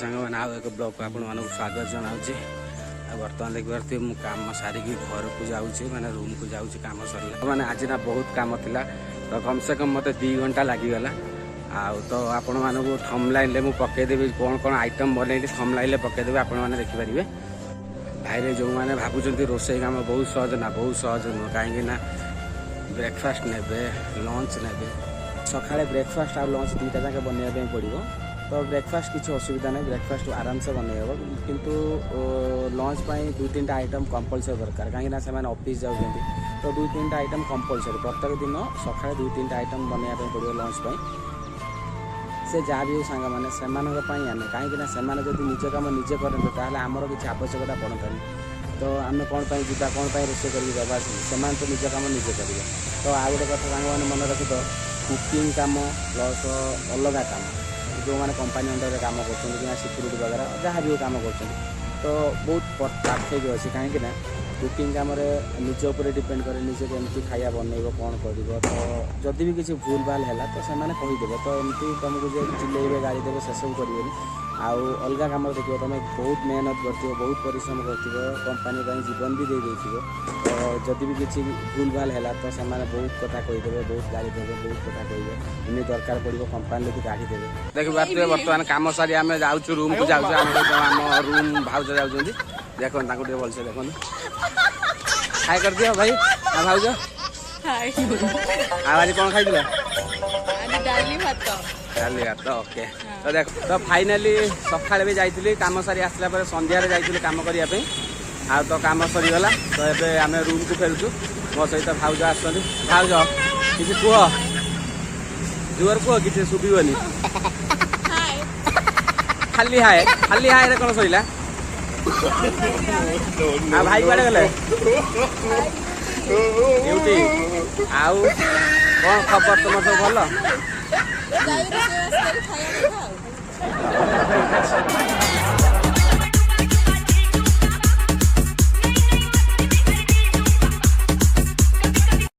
ସାଙ୍ଗମାନେ, ଆଉ ଏକ ବ୍ଲଗ୍କୁ ଆପଣମାନଙ୍କୁ ସ୍ୱାଗତ ଜଣାଉଛି। ଆଉ ବର୍ତ୍ତମାନ ଦେଖିପାରୁଥିବେ, ମୁଁ କାମ ସାରିକି ଘରକୁ ଯାଉଛି, ମାନେ ରୁମ୍କୁ ଯାଉଛି। କାମ ସରିଲା, ମାନେ ଆଜି ନା ବହୁତ କାମ ଥିଲା, ତ କମ୍ ସେ କମ୍ ମୋତେ 2 ଘଣ୍ଟା ଲାଗିଗଲା। ଆଉ ତ ଆପଣମାନଙ୍କୁ ଥମ୍ବନେଲ୍‌ରେ ମୁଁ ପକାଇଦେବି, କ'ଣ କ'ଣ ଆଇଟମ୍ ବନେଇଲି ଥମ୍ବନେଲ୍‌ରେ ପକାଇଦେବି, ଆପଣମାନେ ଦେଖିପାରିବେ। ଭାଇରେ, ଯେଉଁମାନେ ଭାବୁଛନ୍ତି ରୋଷେଇ କାମ ବହୁତ ସହଜ, ନା, ବହୁତ ସହଜ ନୁହଁ। କାହିଁକି ନା ବ୍ରେକଫାଷ୍ଟ ନେବେ, ଲଞ୍ଚ ନେବେ। ସକାଳେ ବ୍ରେକଫାଷ୍ଟ ଆଉ ଲଞ୍ଚ ଦୁଇଟା ଯାକ ବନେଇବା ପାଇଁ ପଡ଼ିବ। ତ ବ୍ରେକଫାଷ୍ଟ କିଛି ଅସୁବିଧା ନାହିଁ, ବ୍ରେକଫାଷ୍ଟ ଆରାମସେ ବନେଇ ହେବ। କିନ୍ତୁ ଲଞ୍ଚ ପାଇଁ ଦୁଇ ତିନିଟା ଆଇଟମ୍ କମ୍ପଲସରି ଦରକାର, କାହିଁକିନା ସେମାନେ ଅଫିସ୍ ଯାଉଛନ୍ତି। ତ ଦୁଇ ତିନିଟା ଆଇଟମ୍ କମ୍ପଲସରି, ପ୍ରତ୍ୟେକ ଦିନ ସକାଳେ ଦୁଇ ତିନିଟା ଆଇଟମ୍ ବନେଇବା ପାଇଁ ପଡ଼ିବ ଲଞ୍ଚ ପାଇଁ। ସେ ଯାହା ବି ହଉ ସାଙ୍ଗମାନେ, ସେମାନଙ୍କ ପାଇଁ ଆମେ, କାହିଁକିନା ସେମାନେ ଯଦି ନିଜ କାମ ନିଜେ କରନ୍ତେ, ତାହେଲେ ଆମର କିଛି ଆବଶ୍ୟକତା ପଡ଼ନ୍ତାନି। ତ ଆମେ କ'ଣ ପାଇଁ ଯିବା, କ'ଣ ପାଇଁ ରୋଷେଇ କରିକି ଦେବା? ସେମାନେ ତ ନିଜ କାମ ନିଜେ କରିବେ। ତ ଆଉ ଗୋଟେ କଥା ସାଙ୍ଗମାନେ ମନେ ରଖିଥ, କୁକିଂ କାମ ପ୍ଲସ୍ ଅଲଗା କାମ, ଯେଉଁମାନେ କମ୍ପାନୀ ଅଣ୍ଡରରେ କାମ କରୁଛନ୍ତି କିମ୍ବା ସିକ୍ୟୁରିଟି ବଗେରା ଯାହା ବି ହଉ କାମ କରୁଛନ୍ତି, ତ ବହୁତ ପାର୍ଥକ୍ୟ ଅଛି। କାହିଁକି ନା କୁକିଂ କାମରେ ନିଜ ଉପରେ ଡିପେଣ୍ଡ କରେ, ନିଜେ କେମିତି ଖାଇବା ବନେଇବ, କ'ଣ କରିବ। ତ ଯଦି ବି କିଛି ଭୁଲ ଭାଲ ହେଲା, ତ ସେମାନେ କହିଦେବେ। ତ ଏମିତି ତୁମକୁ ଯେ ଚିଲେଇବେ, ଗାଳି ଦେବେ, ସେସବୁ କରିବେନି। ଆଉ ଅଲଗା କାମରେ ଦେଖିବ, ତୁମେ ବହୁତ ମେହନତ କରିଥିବ, ବହୁତ ପରିଶ୍ରମ କରିଥିବ, କମ୍ପାନୀ ପାଇଁ ଜୀବନ ବି ଦେଇ ଦେଇଥିବ, ତ ଯଦି ବି କିଛି ଭୁଲ ଭାଲ ହେଲା, ତ ସେମାନେ ବହୁତ କଥା କହିଦେବେ, ବହୁତ ଗାଳି ଦେବେ, ବହୁତ କଥା କହିବେ। ଏମିତି ଦରକାର ପଡ଼ିବ କମ୍ପାନୀରେ ବି କାଢ଼ିଦେବେ। ଦେଖିପାରୁଥିବେ, ବର୍ତ୍ତମାନ କାମ ସାରି ଆମେ ଯାଉଛୁ, ରୁମ୍କୁ ଯାଉଛୁ। ଆମ ସହିତ ଆମ ରୁମ୍ ଭାଉଜ ଯାଉଛନ୍ତି। ଦେଖନ୍ତୁ ତାଙ୍କୁ ଟିକେ ଭଲସେ ଦେଖନ୍ତୁ। ହାଇ କରିଦିଅ ଭାଇ ଆଉ ଭାଉଜ। ହାଇ। ଆଉ ଆଜି କ'ଣ ଖାଇଥିଲ? ଆଜି ଡାଲି ଭାତ। ଡାଲି ଭାତ, ଓକେ। ତ ଦେଖ, ତ ଫାଇନାଲି ସକାଳେ ବି ଯାଇଥିଲି, କାମ ସାରି ଆସିଲା ପରେ ସନ୍ଧ୍ୟାରେ ଯାଇଥିଲି କାମ କରିବା ପାଇଁ। ଆଉ ତ କାମ ସରିଗଲା, ତ ଏବେ ଆମେ ରୁମ୍କୁ ଫେରୁଛୁ। ମୋ ସହିତ ଭାଉଜ ଆସୁଛନ୍ତି। ଭାଉଜ, କିଛି କୁହ, ଜୋର କୁହ, କିଛି ଶୁଭିବନି। ହାଇ। ଖାଲି ହାଏ, ଖାଲି ହାଏରେ କ'ଣ ସରିଲା? ଆଉ ଭାଇ କୁଆଡ଼େ ଗଲେ? ଡ୍ୟୁଟି। ଆଉ କ'ଣ ଖବର ତୁମର, ସବୁ ଭଲ? ଯାଇ ରୋଷେଇବାସ କରି ଖାଇବା କଥା ଆଉ।